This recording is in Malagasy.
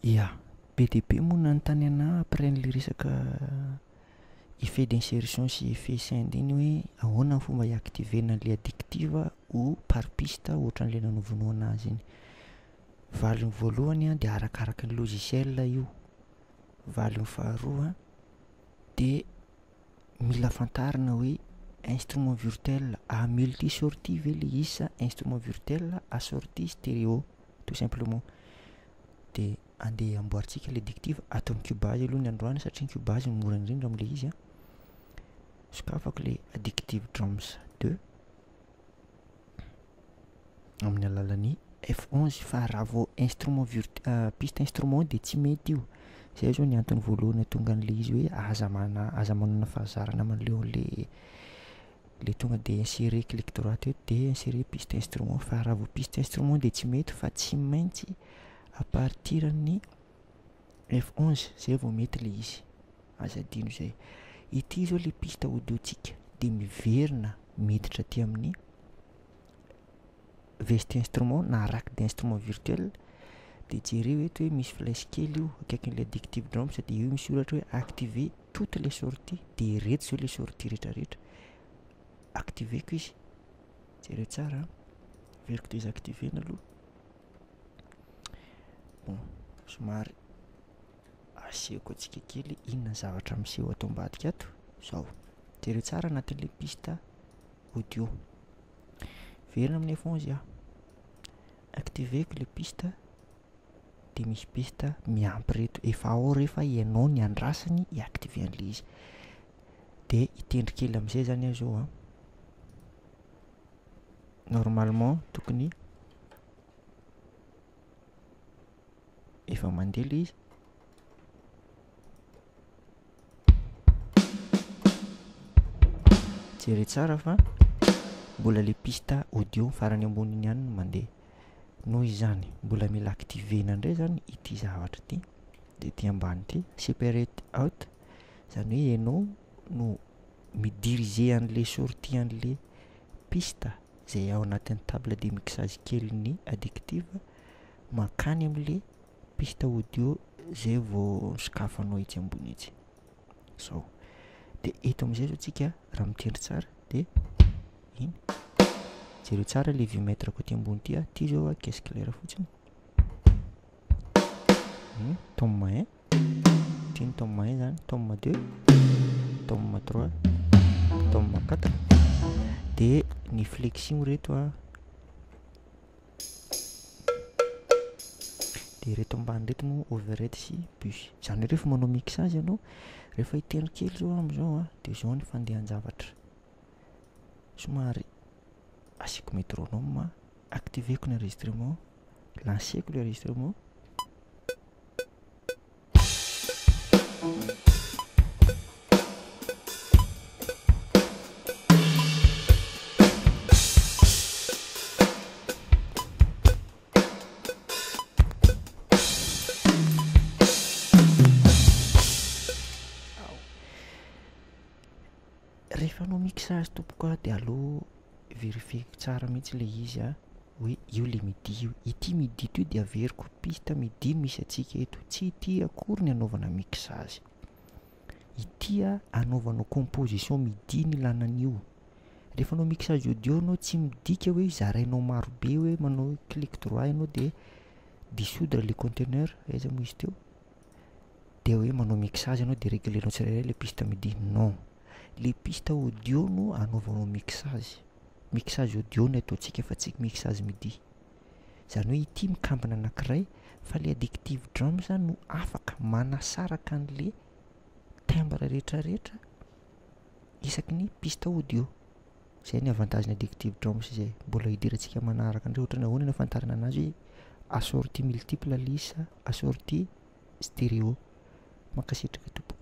Ya, be dia be moa nanontany anà après an'ilay resaka effet d'insertion sy effet send iny hoe ahoana ny fomba hi-activer-na an'ilay addictive ho par piste ohatran'ilay nanaovanao anazy iny. Valiny voalohany dia arakaraka ny logiciel io. Valiny faharoa dia mila fantarina hoe instrument virtuel à multi sortie ve ilay izy sa instrument virtuel à sortie stéréo tout simplement. Dia andeha amboarintsika ilay addictive ato amin'ny Cubase aloha ny androany satria ny Cubase no mora indrindra amin'ilay izy. Sokafako ilay addictive drums 2 amin'ny alalan'ny F11 fa raha vao instrument virt- piste instrument dia tsy mety io. Zay zao ny antony voalohany hahatonga an'ilay izy hoe aza mana aza manana fahazarana manoloana an'le le tonga dia insérer clic droit eto dia insérer piste instrument fa raha vao piste instrument dia tsy mety fa tsy maintsy à partir ny F11 zay vao mety ilay izy. Aza adino izay. Ity zao ilay piste audio-tsika dia miverina miditra aty amin'ny VST instrument na rack d'instrument virtuel dia jereo eto hoe misy flèche kely io akaikin'ilay addictive drums dia io misy soratra hoe activer toutes les sorties dia ireto zao ilay sorties rehetrarehetra. Activeko izy, jereo tsara, averiko désactiver-na aloha. Bon, somary asehoko antsika kely inona ny zavatra miseho ato ambadika ato. Zao, jereo tsara anatin'ilay piste audio. Verina amin'ny F11 aho. Activeko ilay piste dia misy piste miampy reto. Efa ao rehefa ianao ny andrasany hi-activer an'ilay izy. Dia hitendry kely amin'izay zany aho zao an. Normalement tokony efa mandeha ilay izy. Jereo tsara fa mbola ilay piste audio farany ambony iny ihany no mandeha. Noho izany mbola mila activer-na indray zany ity zavatra ity. Dia ity ambany ity separate out, izany hoe ianao no midiriger an'ilay sortie an'ilay piste izay ao anatin'ny table de mixage kelin'ny addictive mankany amin'ilay piste audio izay vao sokafanao etsy ambony etsy. Zao. Dia eto amin'izay zao tsika raha mitendry tsara dia iny. Jereo tsara ilay vue-mètre ko aty ambony ity a. Ity zao a caisse claire fotsiny. Tome 1. Ity ny tome 1 zany, tome 2, tome 3, tome 4. Dia ny flexion reto a. Dia ireto ambany ireto moa overhead sy bus. Izany hoe rehefa manao mixage ianao, rehefa hitendry kely zao amin'izao a, dia izao ny fandehan-javatra. Somary asiako métronome, activeko ny enregistrement, lanceko ilay enregistrement. Rehefa hanao mixage tompoko a dia aleo vérifier-ko tsara mihitsy ilay izy a hoe io ilay midi io. Ity midi ity dia averiko piste midi no misy antsika eto. Tsy ity akory ny anaovana mixage. Ity a anaovanao composition midi ny ilana an'io. Rehefa hanao mixage audio ianao tsy midika hoe zarainao maro be hoe manao clic droit ianao dia dissoudre le conteneur, aiza moa izy teo? Dia hoe manao mixage ianao dia régler-nao tsirairay ilay piste midi. Non, le piste audio no anaovanao mixage. Mixage audio no ataontsika fa tsy mixage midi. Izany hoe ity mikambana anankiray fa le addictive drums no afaka manasaraka an'le timbre rehetrarehetra isaky ny piste audio. Izay ny avantage-n'ny addictive drums izay. Mbola hidirantsika manaraka indray ohatran'ny ahoana ny ahafantarana anazy hoe assorti multiple ilay izy sa assorti stéréo. Mankasitraka tompoko.